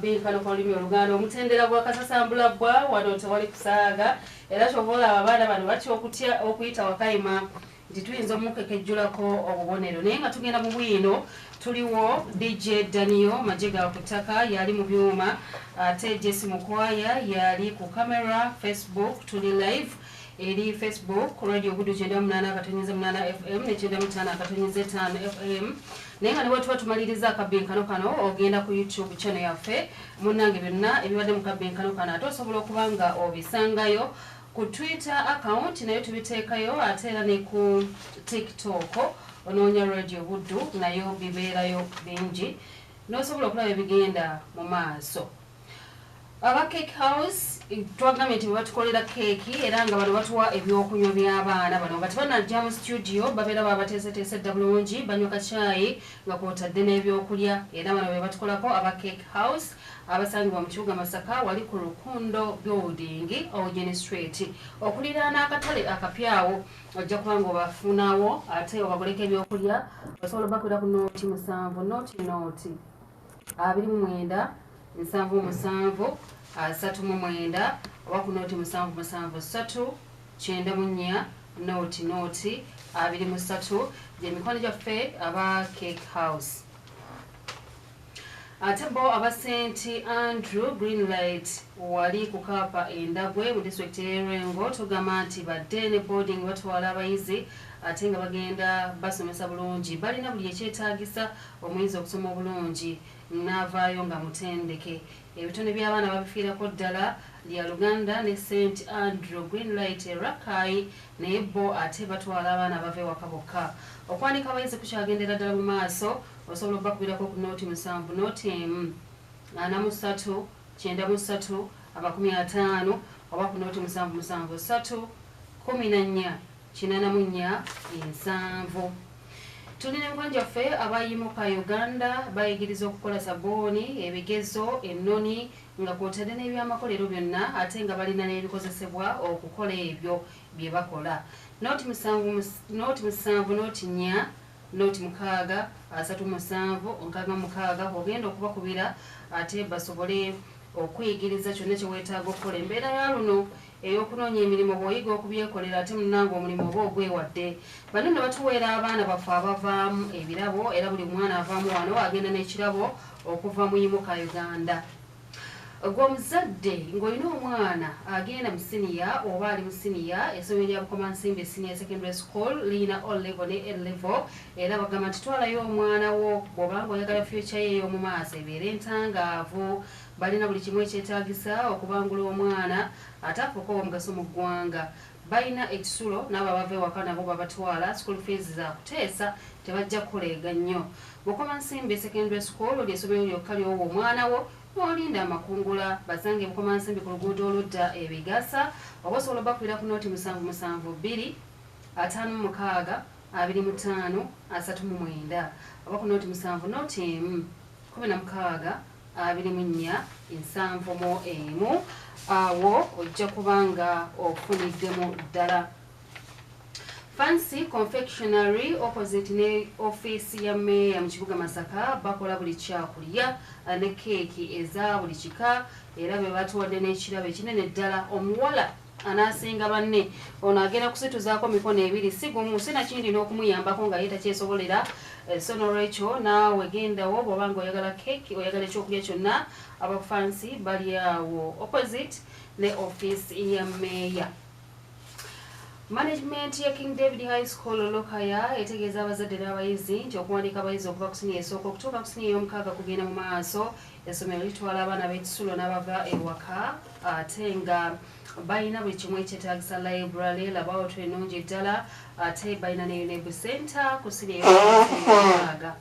Binkano k'olulimi Oluganda, omutendera gwa kasasambula bbwa. Wano tewali kusaaga, era kyova olaba abaana bano batya okutya okuyita Wakayima nti tuyinza omukekejjulako obubonero. Naye nga tugenda mu bwino, tuliwo DJ Daniel Majega ku ttaka, yali mu byuma, ate Jesi Mukwaya yali ku camera. Facebook tuli live eri Facebook, Radio Buddu 98.8 FM ne 95.5 FM. Naye nga ne bwe tuba tumaliriza akabbinkano kano, ogenda ku YouTube channel yaffe, munnange, byonna ebibadde mu kabbinkano kano ate osobola okuba nga obisangayo. Ku Twitter account nayo tubiteekayo, ate era ne ku TikTok onoonya Radio Buddu, nayo bibeerayo bingi n'osobola okulaba ebigenda mu maaso. Aba Cake House twagambye nti batukolera keeki, era nga bano batuwa ebyokunywa by'abaana bano nga tebanajja mu studio, babeera babateeseteese dda bulungi, banywa kacaayi nga kwotadde n'ebyokulya. Era bano be batukolako, aba Cake House abasangibwa mu kibuga Masaka, wali ku Rukundo Building, Ogeni Street, okuliraana akatale akapyawo. Ojja kuba nga obafunawo ate obaguleko ebyokulya. Osobola obakwira ku 0 7 0 0 29 77 39, oba ku 0 7 7 3 94 0 0 23. Gyemikono gyaffe aba Cake House. Ate bo aba St Andrew Greenlight, wali ku Kaapa Endagwe mu disitulikiti y'e Lwengo, tugamba nti badde ne boarding, batwala abayizi ate nga bagenda basomesa bulungi. Balina buli ekyetaagisa omuyizi okusoma obulungi n'avaayo nga mutendeke. Ebitone by'abaana babifiirako ddala. Lya Luganda ne St Andrew Greenlight Erakai, naye bo ate batwala abaana bava ewaka bokka. Okwanika abayizi kukyagendera ddala mu maaso. Osobola okubakubirako ku 0 7 0 1 43 93 50, oba ku 0 7 7 3 14 84 70. Tulina emikwano gyaffe abayimuka Uganda, bayigiriza okukola sabuuni, ebigezo, ennoni, nga kwotadde n'ebyamakolero byonna, ate nga balina n'ebikozesebwa okukola ebyo bye bakola. 0 7 0 7 0 4 0 6 37 66. Ogenda okubakubira ate basobole okuyigiriza kyonna kyeweetaaga okukola. Embeera ya luno ey'okunoonya emirimu, bw'oyiga okubyekolera ate munange omulimu oba ogwewadde. Bano nno batuweera abaana baffe abavaamu ebirabo, era buli mwana avaamu wano agenda n'ekirabo okuva mu Yimuka Uganda. Gwe omuzadde ng'olina omwana agenda mu siniya oba ali mu siniya, essomero lya Bukomansimbi Senior Secondary School liyina O level ne A level, era bagamba nti twalayo omwana wo bw'obanga oyagala future ye ey'omu maaso ebeere entangaavu. Balina buli kimu ekyetaagisa okubangula omwana ate afuuke ow'omugaso mu ggwanga. Balina ekisulo, n'abo abava ewaka nabo babatwala. School fees za kuteesa, tebajja kukuleega nnyo. Bukomansimbi Secondary School lyessomero lyokka ly'owa omwana wo n'olinda amakungula. Basange Bukomansimbi ku luguudo oludda Ebigasa, oba osobola obakubira ku 0 7 7 2 56 25 39, oba ku 0 7 0 1 16 24 71. Awo ojja kuba nga ofuniddemu ddala. Fancy Confectionary, opposite ne ofiisi ya meeya mu kibuga Masaka, bakola buli kyakulya ne keeki eza buli kika, era be batuwadde n'ekirabo ekinene ddala. Omuwala anaasinga banne ono agenda kusituzaako mikono ebiri, si gumu, sinakindi n'okumuyambako nga ye takyesobolera. So nolwekyo naawe gendawo bw'oba nga oyagala keeki, oyagala ekyokulya kyonna, aba Fancy bali awo opposite ne ofiisi ya meeya. Management ya King David High School Lukaya etegeeza abazadde n'abayizi nti okuwandiika abayizi okuva ku siniya esooka okutuuka ku siniya ey'omukaaga kugenda mu maaso. Essomero litwala abaana b'ekisulo n'abava ewaka, ate nga balina buli kimu ekyetaagisa: library, laboratory ennungi ddala, ate balina ne UNEB center. Ku siniya ey'omukaaga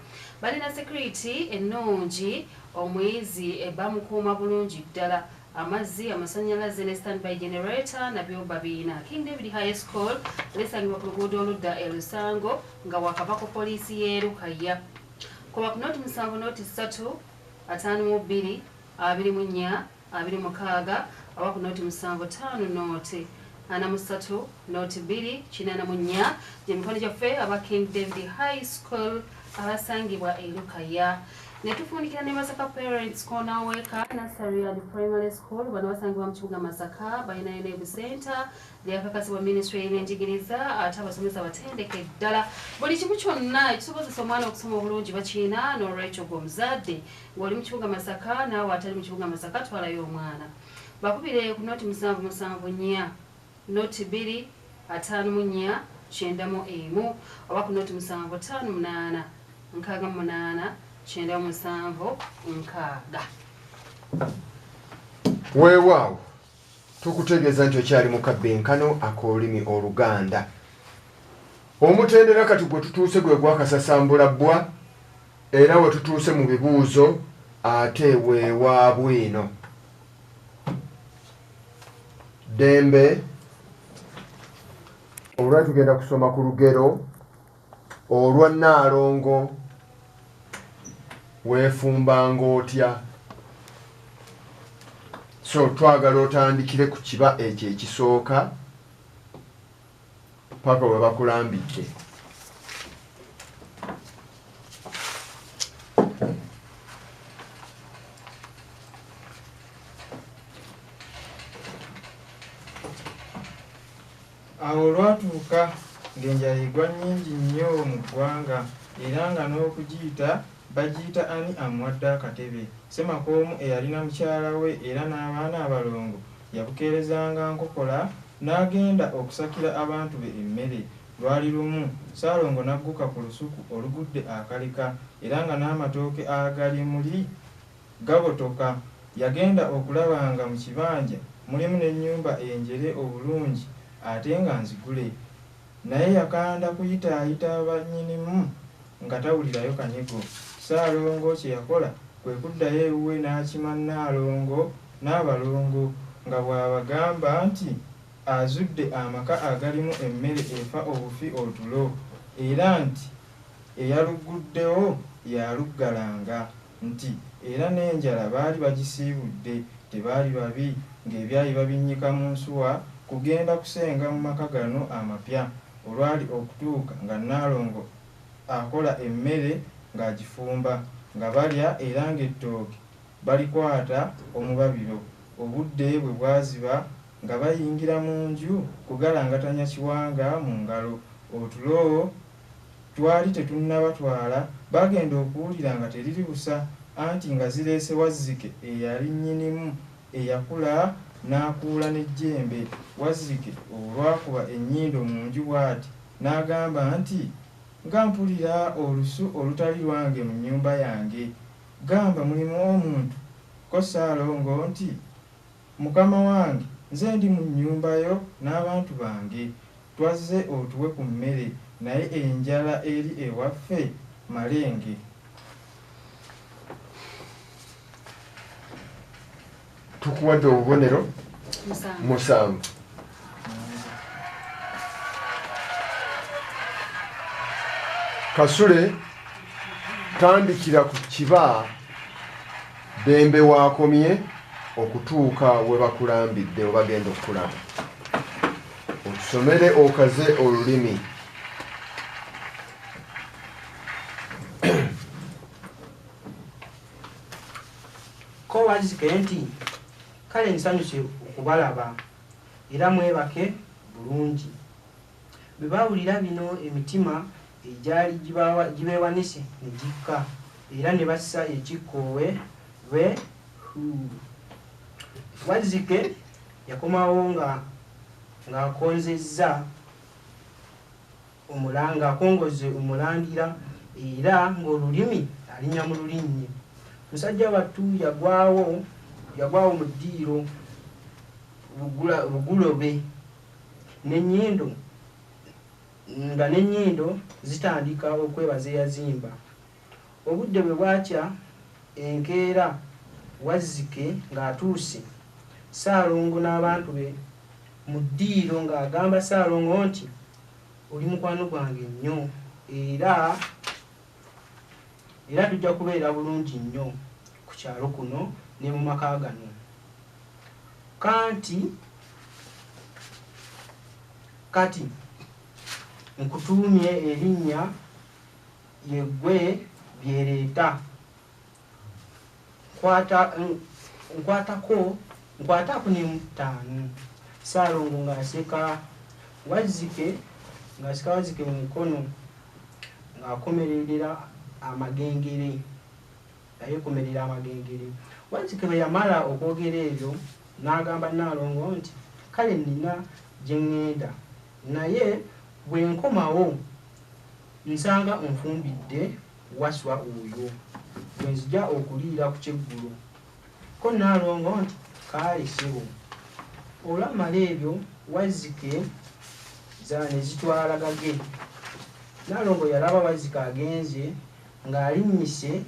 balina security ennungi, omuyizi bamukuuma bulungi ddala. Amazzi, amasannyalaze ne standby generator nabyo babiina. King David High School lisangibwa ku luguudo oludda e Lusango, nga wakava ku poliisi y'e Lukaya. Kuba ku 0 7 0 3 52 24 26, oba ku 0 7 5 0 43 02 84. Gyemikono gyaffe aba King David High School abasangibwa e Lukaya. Ne tufundikira ne Masaka Parents Corner Weka Nursery and Primary School. Bano basangibwa mu kibuga Masaka, balinayo ne Center lyakakasibwa Ministry y'Ebyenjigiriza, ate abasomesa batendeke ddala. Buli kimu kyonna ekisobozesa omwana okusoma obulungi bakirina. N'olwekyo gwe omuzadde ng'oli mu kibuga Masaka, naawe atali mu kibuga Masaka, twalayo omwana. Bakubire ku 0 7 7 4 0 2 5 4 91 oba ku 0 7 5 8 6 8 97 6. Weewaawo, tukutegeeza nti okyali mu kabbenkano ak'olulimi Oluganda. Omutendera kati gwe tutuuse gwe gwakasasambula bbwa, era we tutuuse mu bibuuzo ate weewa bwino. Ddembe olwali tugenda kusoma ku lugero olwa Nnaalongo Weefumbanga Otya. So twagala otandikire ku kiba ekyo ekisooka paka we bakulambidde. Awo olwatuuka ng'enjala egwa nnyingi nnyo mu ggwanga era nga n'okugiyita bagiyita ani amuwadde akatebe. Ssemaka omu eyalina mukyala we era n'abaana abalongo yabukeerezanga nkokola n'agenda okusakira abantu be emmere. Lwali lumu, Ssaalongo n'agguka ku lusuku olugudde akaleka era nga n'amatooke agali muli gabotoka. Yagenda okulaba nga mu kibanja mulimu n'ennyumba enjere obulungi ate nga nzigule. Naye yakanda kuyitaayita bannyinimu nga tawulirayo kanyego. Ssaalongo kye yakola kwe kuddayo ewuwe n'akima Nnaalongo n'abalongo nga bw'abagamba nti azudde amaka agalimu emmere efa obufi otulo era nti eyalugguddewo y'aluggalanga, nti era n'enjala baali bagisiibudde, tebaali babi ng'ebyayi babinnyika mu nsuwa kugenda kusenga mu maka gano amapya. Olwali okutuuka nga Nnaalongo akola emmere ng'agifumba, nga balya era ng'ettooke balikwata omubabiro. Obudde bwe bwaziba nga bayingira mu nju kugalangatanya kiwanga mu ngalo. Otulo twali tetunnabatwala, baagenda okuwulira nga teriri busa, anti nga zireese Wazzike eyali nnyinimu eyakula n'akuula n'ejjembe. Wazzike olwakuba ennyindo mu nju bw'ati n'agamba nti, Nga mpulira olusu olutali lwange mu nnyumba yange! Gamba mulimu omuntu? Ko Ssaalongo nti, Mukama wange nze ndi mu nnyumba yo n'abantu bange. Twazze otuwe ku mmere naye enjala eri ewaffe malenge. Tukuwadde obubonero musanvu. Kasule, tandikira ku kiba Ddembe w'akomye okutuuka we bakulambidde we bagenda okukulaba. Otusomere okaze olulimi. Ko Wazzike nti, Kale nsanyuse okubalaba, era mwebake bulungi. Bwe baawulira bino emitima egyali gibeewanise ne gikka, era ne bassa ekikkoowe be Hhuu. Wazzike yakomawo nga ng'akonzezza ng'akongozze omulandira era ng'olulimi alinnya mu lulinnye. Musajja wattu yagwawo yagwawo mu ddiiro Bugulobe n'ennyindo nga n'ennyindo zitandika okwebaza eyazimba. Obudde bwe bwakya enkeera Wazzike ng'atuuse, Ssaalongo n'abantu be mu ddiiro ng'agamba Ssaalongo nti, Oli mukwano gwange nnyo era era tujja kubeera bulungi nnyo ku kyalo kuno ne mu maka gano. Kanti kati nkutuumye erinnya ye ggwe Byereeta. Nkwatako ne mutaano. Ssaalongo ng'aseka Wazzike mu mukono ng'akomerera amagengere. Wazzike bwe yamala okwogera ebyo n'agamba Nnaalongo nti, kale nnina gye ŋŋenda, naye bwe nkomawo nsanga onfumbidde Wasswa oyo gwe nzija okuliira ku kyeggulo. Ko Nnaalongo nti, kaale ssebo. Olwamala ebyo Wazzike ne zitwala gage. Nnaalongo yalaba Wazzike agenze ng'alinnyise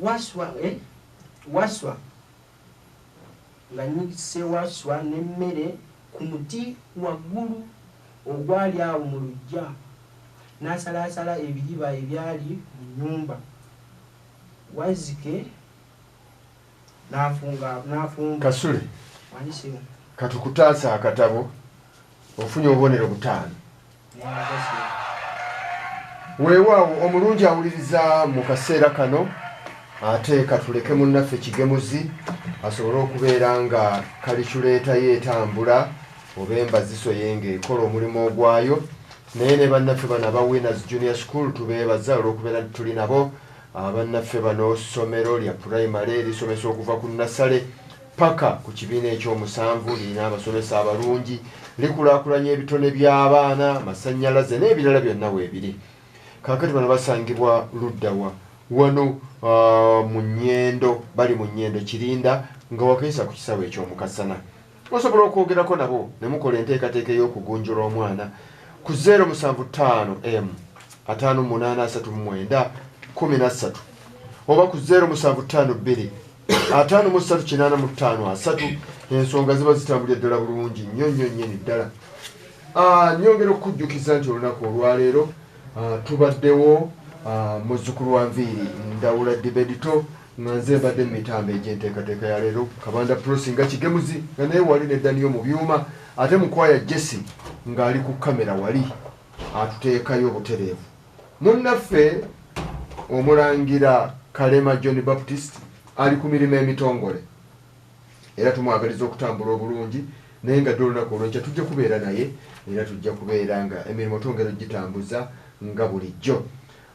Wasswa ng'annyise Wasswa n'emmere ku muti waggulu ogwali awo mu luggya, n'asalaasala ebiriba ebyali mu nnyumba. Wazzike n'afumba. Kasule, katukutaasa akatabo ofunye obubonero 5. Weewaawo omulungi awuliriza mu kaseera kano, ate katuleke munnaffe Kigemuzi asobole okubeera nga kaliculeeta ye etambula oba embaziso ye ng'ekola omulimu ogwayo. Naye ne bannaffe bano aba Winners Junior School tubeebaza olw'okubeera nti tuli nabo. Abannaffe bano ssomero lya pulayimale lisomesa okuva ku nnasale paka ku kibiina ekyomusanvu, lirina abasomesa abalungi, likulaakulanya ebitone by'abaana, amasannyalaze n'ebirala byonna weebiri. Kaakati bano basangibwa luddawa? Wano mu Nnyendo, bali mu Nnyendo Kirinda nga wakayisa ku kisaawe eky'Omukasana. Osobola okwogerako nabo ne mukola enteekateeka ey'okugunjula omwana ku 075 M 58 39 13 oba ku 0752 5385 3. Ensonga ziba zitambulira ddala bulungi nnyo nnyo nnyini ddala. Nnyongera okukujjukiza nti olunaku olwaleero tubaddewo muzzukulu wa Nviiri Ndawula Dibedito, nga nze mbadde mu mitambo egy'enteekateeka ya leero, Kabanda Prosi nga Kigemuzi nga naye wali ne Daniyo mu byuma, ate Mukwaya Jesse ng'ali ku kamera wali atuteekayo obutereevu. Munnaffe omulangira Kalema John Baptist ali ku mirimu emitongole, era tumwagaliza okutambula obulungi, naye nga ddala olunaku olw'enkya tujja kubeera naye, era tujja kubeera nga emirimu twongera ogitambuza nga bulijjo.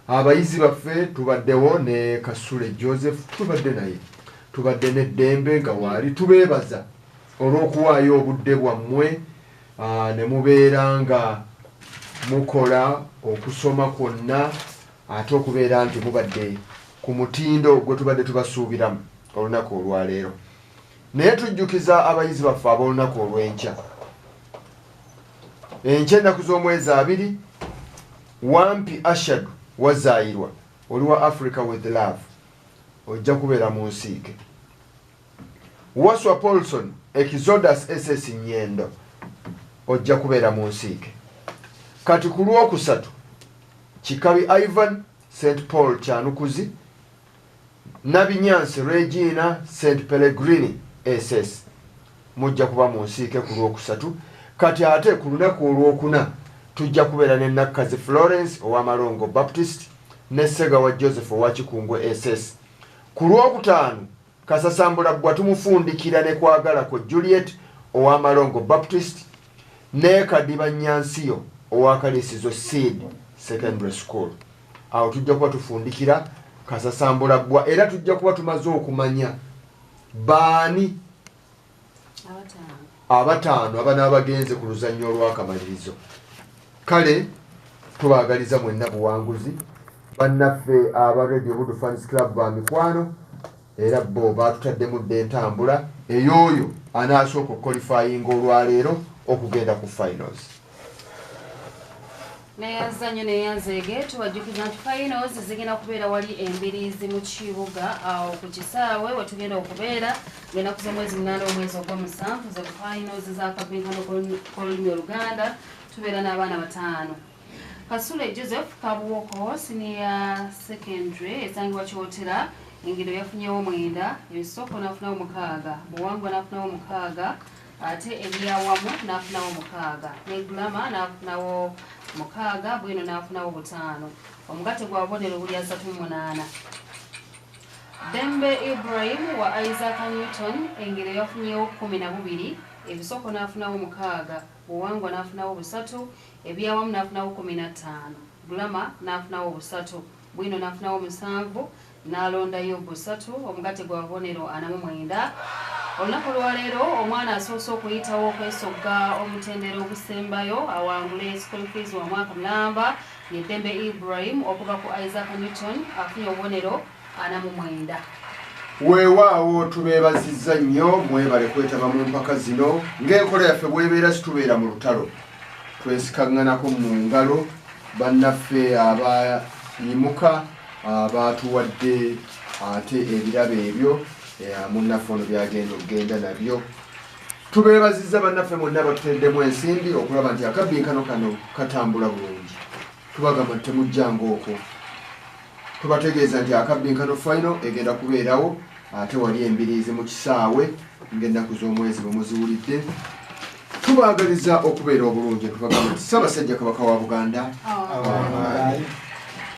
Abayizi baffe tubaddewo ne Kasule Joseph, tubadde naye, tubadde n'Eddembe nga waali. Tubeebaza olw'okuwaayo obudde bwammwe ne mubeera nga mukola okusoma kwonna, ate okubeera nti mubadde ku mutindo gwe tubadde tubasuubiramu olunaku olwaleero. Naye tujjukiza abayizi baffe ab'olunaku olw'enkya. Enkya ennaku z'omwezi 2, Wampi Ashadu wazaayirwa oli wa Africa with Love, ojja kubeera mu nsiike. Waswa Paulson Exodus SS Nyendo, ojja kubeera mu nsiike. Kati ku lwokusatu, Kikabi Ivan St Paul Kyanukuzi, Nabinyansi Regina St Pellegrini SS, mujja kuba mu nsiike ku lwokusatu. Kati ate ku lunaku olwokuna tujja kubeera ne Nakkazi Florence ow'Amalongo Baptist ne Ssegawa Joseph owa Kikungwe SS. Ku lwokutaano Kasasambula bbwa tumufundikira ne Kwagala ku Juliet ow'Amalongo Baptist ne Kadiba Nyansiyo owa Kalisizo Seed Secondary School. Awo tujja kuba tufundikira Kasasambula bbwa, era tujja kuba tumaze okumanya baani abataano abanaabagenze ku luzannya olw'akamalirizo. Kale tubaagaliza mwenna buwanguzi. Bannaffe aba Radio Budu Fans Club ba mikwano, era bo baatutaddemu dda entambula ey'oyo anaasooka okukolifayinga olwaleero okugenda ku finals. Neyanza nnyo neyanzeege. Tubajjukiza nti finals zigenda kubeera wali Embiriizi mu kibuga, awo ku kisaawe wetugenda okubeera ng'ennaku z'omwezi 8 omwezi ogw'omusanvu, ze finals za kabinkano k'olulimi Oluganda. Tubeera n'abaana 5. Kasule Joseph Kabuwoko Senior Secondary esangibwa Kyotera, engero yafunyewo 9, ebisoko n'afunawo 6, buwangwa n'afunawo 6, ate ebyawamu n'afunawo 6, ne Glamour n'afunawo 6, bwino n'afunawo 5. Omugatte gwa bubonero buli 38. Dembe Ibrahim wa Isaac Newton, engero yafunyewo 12, ebisoko n'afunawo 6, buwangwa n'afunawo 3, ebyawamu n'afunawo 15, gulama n'afunawo 3, bwino n'afunawo 7, n'alondayo 3, omugatte gwa bubonero 49. Olunaku olwaleero omwana asoose okuyitawo okwesogga omutendera ogusembayo awangule school fees wa mwaka mulamba ye Dembe Ibrahim okuva ku Isaac Newton, afunye obubonero 49. Weewaawo, tubeebazizza nnyo, mwebale kwetaba mu mpaka zino. Ng'enkola yaffe bwebeera, situbeera mu lutalo, twesikaŋŋanako mu ngalo. Bannaffe abayimuka abatuwadde ate ebirabo ebyo, munnaffe ono byagenda okugenda nabyo. Tubeebazizza bannaffe mwonna batuteddemu ensimbi okulaba nti akabbinkano kano katambula bulungi. Tubagamba nti temujjanga okwo. Tubategeeza nti akabbinkano final egenda kubeerawo ate wali embiriizi mu kisaawe ng'ennaku z'omwezi bwe muziwulidde. Tubaagaliza okubeera obulungi. Tubagamba nti Ssaabasajja Kabaka wa Buganda Awangaale.